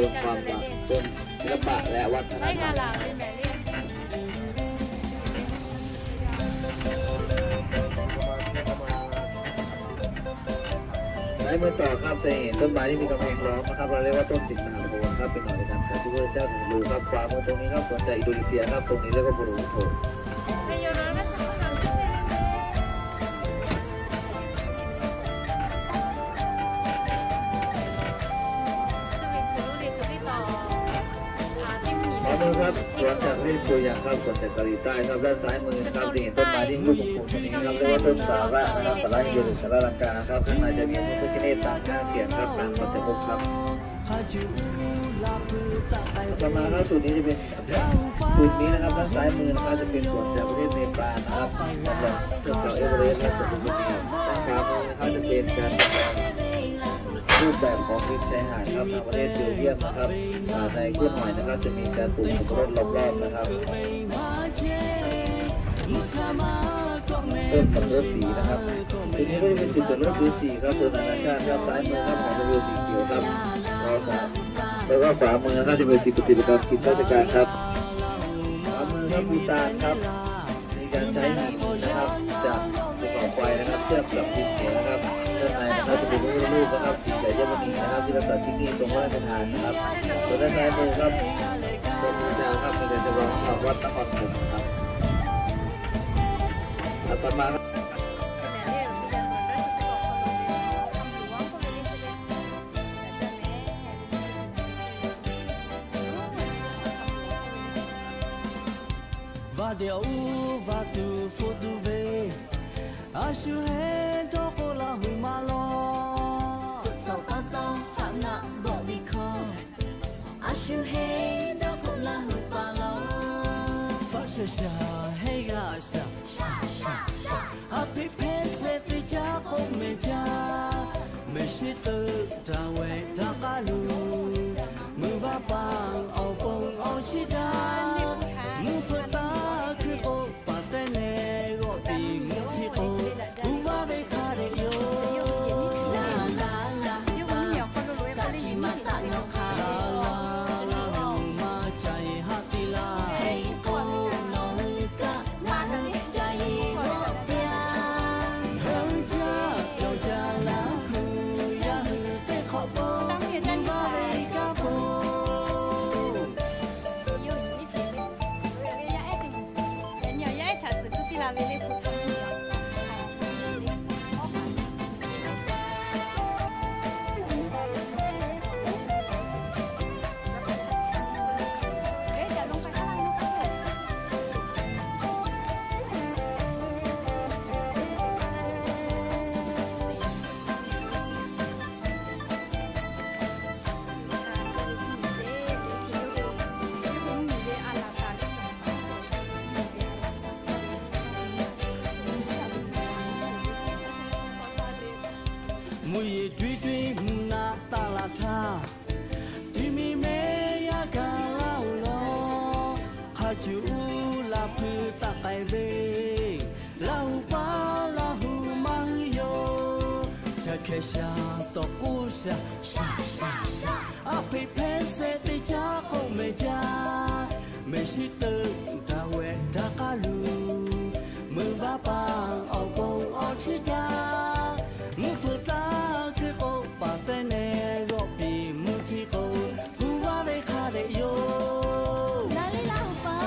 เพิ่มความหวัง เพิ่มศิลปะและวัฒนธรรม ซ้ายมือต่อครับ จะเห็นต้นไม้ที่มีกำแพงล้อมนะครับ เราเรียกว่าต้นสิงหาโพธิ์ครับ เป็นหน่อยในการสาธิตที่พระพุทธเจ้าตรัสรู้ครับ ขวามือตรงนี้ครับ สวนจากอินโดนีเซียครับ ตรงนี้เรียกว่าบรูโท ขวามือครับ สวนจากประเทศโกยังครับ สวนจากเกาหลีใต้ครับ ด้านซ้ายมือนะครับ จะเห็นต้นไม้ที่มีลูกกลมๆตรงนี้นะครับ เรียกว่าต้นสาระนะครับ สาระเยอะหรือสาระลังกาครับ ข้างในจะมีพระพิฆเนศปางห้าเสียนครับ ปางปัญจมุขครับ ต่อมาครับ จุดนี้จะเป็น จุดนี้นะครับ ด้านซ้ายมือนะครับ จะเป็นสวนจากประเทศเนปาลนะครับ สำหรับเทือกเขาเอเวอเรสต์และสวนลุมพินี ด้านขวามือนะครับ จะเป็นการจำลองรูปแบบของริมชายหาดครับ ทางประเทศเบลเยียมนะครับ อ่า ในขั้วหอยนะครับ จะมีการปลูกสับปะรดล้อมรอบนะครับ ต้นสับปะรดสีนะครับ จุดนี้ก็จะเป็นจุดจอดรถเรือสี่ครับ สวนนานาชาติครับ ซ้ายมือครับ หอประชุมสีเขียวครับ แล้วก็ขวามือนะครับ จะเป็นสิ่งประดิษฐกรรมจิตรราชการครับ ขวามือครับ ภูฏานครับ มีการใช้หินนะครับ จากภูเขาไฟนะครับ เชื่อมกับดินเหนียวนะครับ ด้านในนะครับ จะเป็นพระพุทธรูปนะครับ สีไก่ยมณีนะครับ ที่รักษาที่นี่ทรงพระราชทานนะครับ ส่วนด้านซ้ายมือครับ พระพุทธเจ้าครับ เป็นการจำลองของวัดนครปฐมครับ อาตมาครับ Vaˇ deꞈ uˉ vaˇ tuˬ hpfuhˆ tuˬ ve, a shu heˆ dawˇ k'o Laˇ huˍ maˇ lawˬ. Suhˆ cawˬ tawˇ tawˇ htaꞈ naˆ bawˆ ve hkawˇ, a shu heˆ dawˇ k'o Laˇ huˍ paˍ lawˬ. Faˆ shaˍ shaˍ heˆ g'aˇ shaˍ, a hpeꞈ hpehˇ shehˍ teˇ caˉ k'oˆ mehˍ jaˇ. Mehˍ shiˉ teuˆ daꞈ wehˬ daꞈ k'aˉ luˬ, mvuhˇ vaˇ paˍ awˬ pon awˬ chiˇ daꞈ. Mvuhˇ hpeuꞈ taˇ hkui k'o, paˍ teˇ nehˬ g'awˆ tiˍ mvuhˇ htiˇ k'o, hu vaˇ ve hk'a dehꞈ yoˬ. Laˇ laˇ laˇ, kaꞈ chi ma taˆ nawˬ hk'a dehꞈ yoˬ. Laˇ laˇ laˇ, maˇ ca e haˆ piˇ laˇ. Hk'e k'o nawˬ hui kaꞈ maˇ hui ca e g'awˆ piˇ a. Heuˆ jaˇ cawˬ jaˇ Laˇ huˍ yaˇ hui teˇ hk'awꞈ k'o, mvuhˇ vaˇ ve kaꞈ k'o မူးယစ်တွင်းတွင်း မုၢ်နၤတၢ်လၤထါ, တုၤမံၤမ့ၢ်ယါကၤလါအိၣ်လီၤ, ခါဆူၣ်အူလါဖုတၢ်ကဲးဘ့ၣ်, လါဟူပၢ်လါဟူမၤဟူယိာ်, ဆၢခဲဆှး တီၢ်ကိးဆှး, အဖံးဖဲးစဲး တ့ၢ်ကၢ်ကိးမဲာ်ကၢ်, မဲာ်ဆှးတၢၢ်တၢ်ဝဲတၢ်ကါလူၤ, မုၢ်ဘါပၢ်အီၣ်ပူၤအီထံတၢ်, မုၢ်ဖုးတၢ်က့ၤကိးပာ်တဲနဲ ဂီၢ်ပံၤမုၢ်ထံကိး, ဟူဝါရ့ခါရ့ယိာ်. လါလံလါဟူပၢ်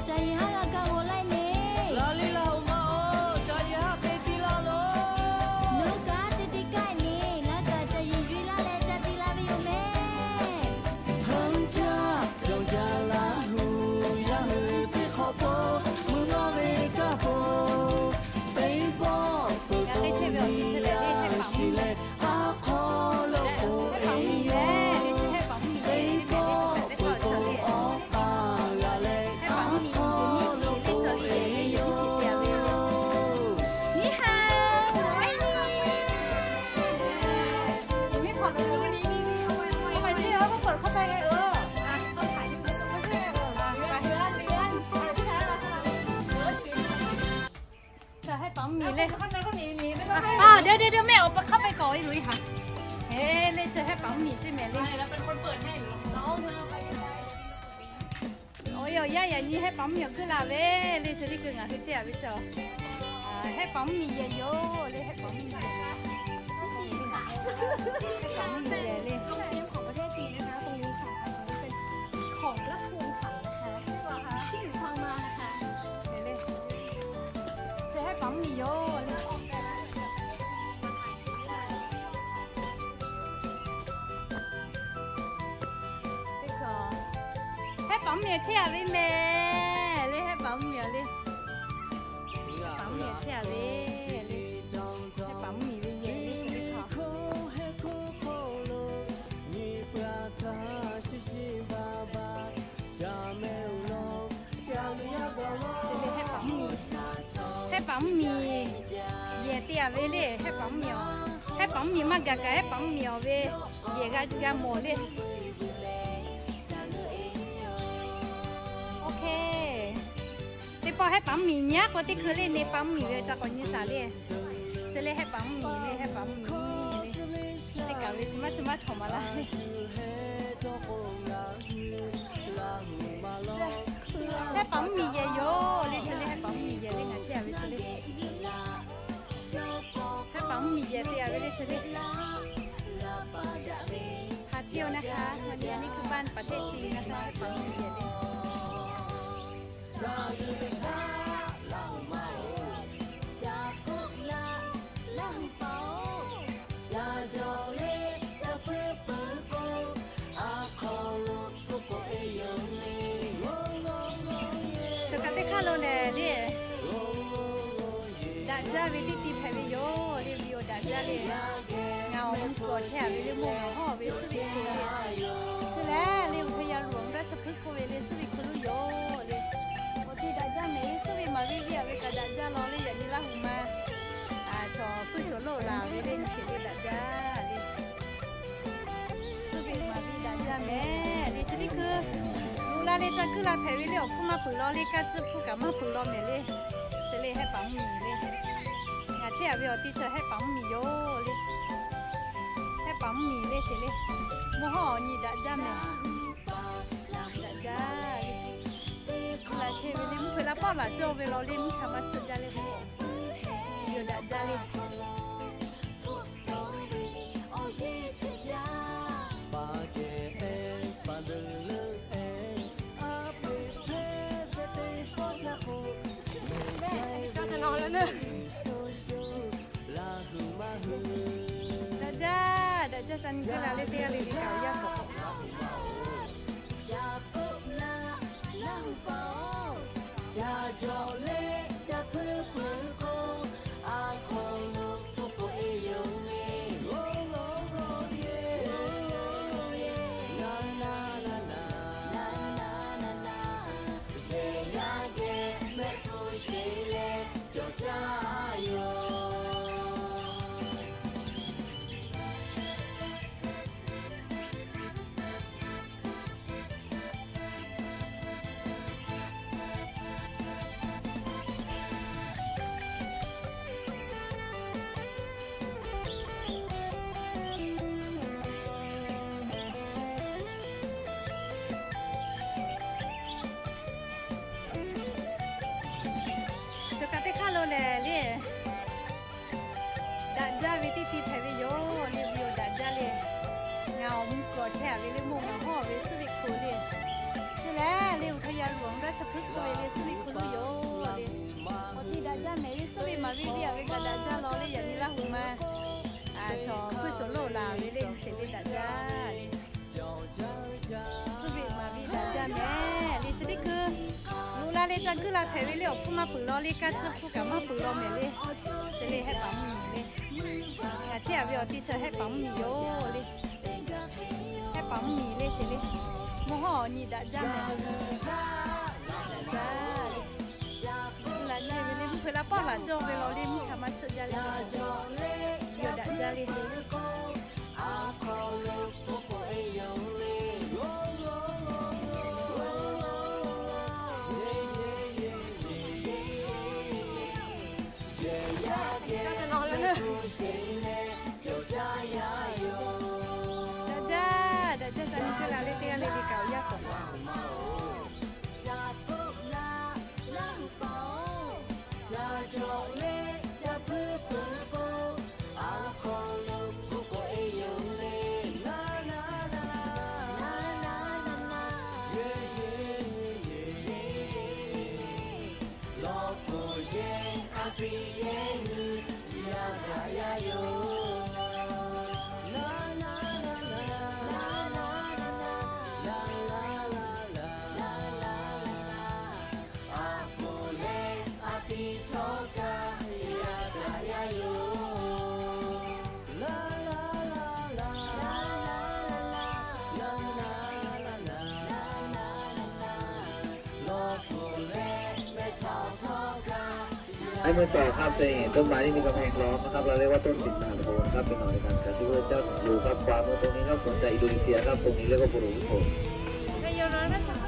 အိၣ်, ကၢ်ယံၤဟါဂၤကၢ်ဂီၤလၢန့ၣ်, လါလံလါဟူပၢ်အိၣ်, ကၢ်ယံၤဟါက့ၤတံလါလီၤ. နကးတံတံကၢ်န့ၣ် လါကးကၢ်ယံၤယွံလါလဲၣ် ကၢ်တံလါဝဲယိာ်မ့ၢ်. ဟၢကၢ် ကၠီကၢ်လါဟူ, ယါဟူတ့ခီၣ်ဖိ, မုၢ်လီၤရ့ကၢ်ဖိ, တ့ဘီၣ်ပၢၢ်ကိးနံၤယၤ ဟံးလဲၣ် အါခီလိာ်အိၣ်အ့ယိာ်, တ့ဘီၣ်ပၢၢ်ကိးအီၣ်ပၢ်ဂၤလဲၣ် အါခီလိာ်အိၣ်အ့ယိာ်. เดี๋ยวเดี๋ยวเดี๋ยวแม่ออกไปเข้าไปก่อนไอ้หลุยหา เฮ้ย เล่นเชิญให้ป๋าหมีใช่ไหมเล่น อะไรนะ เป็นคนเปิดให้เหรอ Awˬ yaˇ yaꞈ nyi hehˆ paˍ mvuhˇmiˬ awˬ g'euˆ la ve le, chi teˇ hkui ngaˬ hui chehˇ a ve chaw. Hehˆ paˍ mvuhˇmiˬ yehˬ yoˬ le, hehˆ paˍ mvuhˇmiˬ yehˬ. Hehˆ paˍ mvuhˇmiˬ yehˬ le. ของรัฐภูมิค่ะ ที่อยู่ทางมานะคะ Chi hehˆ paˍ mvuhˇmiˬ yoˬ le. Hehˆ paˍ mvuhˇmiˬ chehˇ a ve mehˍ le, hehˆ paˍ mvuhˇmiˬ le. Hehˆ paˍ mvuhˇmiˬ chehˇ a ve le. Hehˆ paˍ mvuhˇmiˬ ve yehˬ le, chi teˇ hkui. Hehˆ paˍ mvuhˇmiˬ yehˬ te a ve le, hehˆ paˍ mvuhˇmiˬ awˬ. Hehˆ paˍ mvuhˇmiˬ maˇ gaˬ kaꞈ hehˆ paˍ mvuhˇmiˬ awˬ ve yehˬ g'a g'a mawˬ le. Oˇ hk'e, teˇ pawˆ hehˆ paˍ mvuhˇmiˬ nyi aˉ k'o teˇ hkui le, neˇ paˍ mvuhˇmiˬ ve ca k'awꞈ nyi shaˍ le. Chi le hehˆ paˍ mvuhˇmiˬ le, hehˆ paˍ mvuhˇmiˬ le. Teˇ kaˬ ve chi maˇ chi maˇ htawnˍ maˍ laˇ le. Hehˆ paˍ mvuhˇmiˬ yehˬ yoˬ le, chi le hehˆ paˍ mvuhˇmiˬ yehˬ le, ngaˬ chehˇ a ve chi le. Hehˆ paˍ mvuhˇmiˬ yehˬ te a ve le, chi le. พาเที่ยวนะคะ วันนี้ อันนี้คือบ้านประเทศจีนนะคะ hehˆ paˍ mvuhˇmiˬ yehˬ le. Cawˬ kaꞈ teˇ hk'aˇ lo lehˬ le, daꞈ jaˇ ve teˇ ti hpehꞈ ve yoˬ le, video daꞈ jaˇ le. Ngaˬ awˬ mvuh kuiˬ awˬ chehˇ a ve le, mvuhˇ ngaˬ hawˉ ve suhˉ ve hk'oˆ le. Chi lehˬ le, อุทยานหลวงราชพฤกษ์ k'oˆ ve le, suhˉ ve hk'oˆ lo yoˬ le. Awˬ ti daꞈ jaˇ mehˍ, suhˉ ve maˍ ve viˇ a ve kaꞈ daꞈ jaˇ law le, yaꞈ nyi Laˇ huˍ ma cawˬ puiˉ cawˬ loˆ laˬ ve le, nyi sheˍ le daꞈ jaˇ le. Suhˉ ve maˍ ve daꞈ jaˇ mehˍ le, chi teˇ hkui. Luˬ la le ca kuiˉ la hpehꞈ ve le, awˬ hpfuhˇ maˇ peuˬ law le, kaˇ tcuhˇ hpfuhˇ kaꞈ maˇ peuˬ law mehˍ le. Chi le hehˆ paˍ mvuhˇmiˬ le. Ngaˬ chehˇ a ve awˬ ti chi hehˆ paˍ mvuhˇmiˬ yoˬ le. Hehˆ paˍ mvuhˇmiˬ le, chi le. Mvuhˇ hawˉ awˬ nyi daꞈ jaˇ mehˍ. Daꞈ jaˇ le. Laꞈ chehˇ ve le, mvuhˇ hpeuꞈ la pawˆ laꞈ cawˇ ve law le, mvuhˇ cha maˇ tsuhˆ jaˇ le. Yoˬ daꞈ jaˇ le. Daꞈ jaˇ, daꞈ jaˇ, ca nyi gaˇ la le, teˇ g'aˇ le le kaꞈ yaˇ k'awꞈ k'awꞈ. Cawˬ kaꞈ teˇ hk'aˇ lo lehˬ le. Daꞈ jaˇ ve teˇ ti hpehꞈ ve yoˬ le, video daꞈ jaˇ le. Ngaˬ awˬ mvuh kuiˬ awˬ chehˇ a ve le, mvuhˇ ngaˬ hawˉ ve suhˉ ve hk'oˆ le. Chi lehˬ le, อุทยานหลวงราชพฤกษ์ k'oˆ ve le, suhˉ ve hk'oˆ lo yoˬ le. Awˬ ti daꞈ jaˇ mehˍ le, suhˉ ve maˍ ve viˇ a ve kaꞈ daꞈ jaˇ law le, yaꞈ nyi Laˇ huˍ ma cawˬ puiˉ cawˬ loˆ laˬ ve le, nyi sheˍ le daꞈ jaˇ le. Suhˉ ve maˍ ve daꞈ jaˇ mehˍ le, chi teˇ hkui. Luˬ la le ca kuiˉ la hpehꞈ ve le, awˬ hpfuhˇ maˇ peuˬ law le, kaˇ tcuhˇ hpfuhˇ kaꞈ maˇ peuˬ law mehˍ le. Chi le hehˆ paˍ mvuhˇmiˬ le. Ngaˬ chehˇ a ve awˬ ti chi hehˆ paˍ mvuhˇmiˬ yoˬ le. Hehˆ paˍ mvuhˇmiˬ le, chi le. Mvuhˇ hawˉ awˬ nyi daꞈ jaˇ mehˍ. Daꞈ jaˇ le. Laꞈ chehˇ ve le, mvuhˇ hpeuꞈ la pawˆ laꞈ cawˇ ve law le, mvuhˇ cha maˇ tsuhˆ jaˇ le. Yoˬ daꞈ jaˇ le. Daꞈ jaˇ, daꞈ jaˇ, ca nyi kuiˉ la le, teˇ g'aˇ le le kaꞈ. เมื่อต่อครับ จะเห็นต้นไม้ที่มีกำแพงล้อมนะครับ เราเรียกว่าต้นสินนาโทนะครับ เป็นหน่อในการกระซิบพระเจ้าสิงโตครับ ขวามือตรงนี้ครับ สนใจอินโดนีเซียครับ ตรงนี้เรียกว่า Borobudur ครับ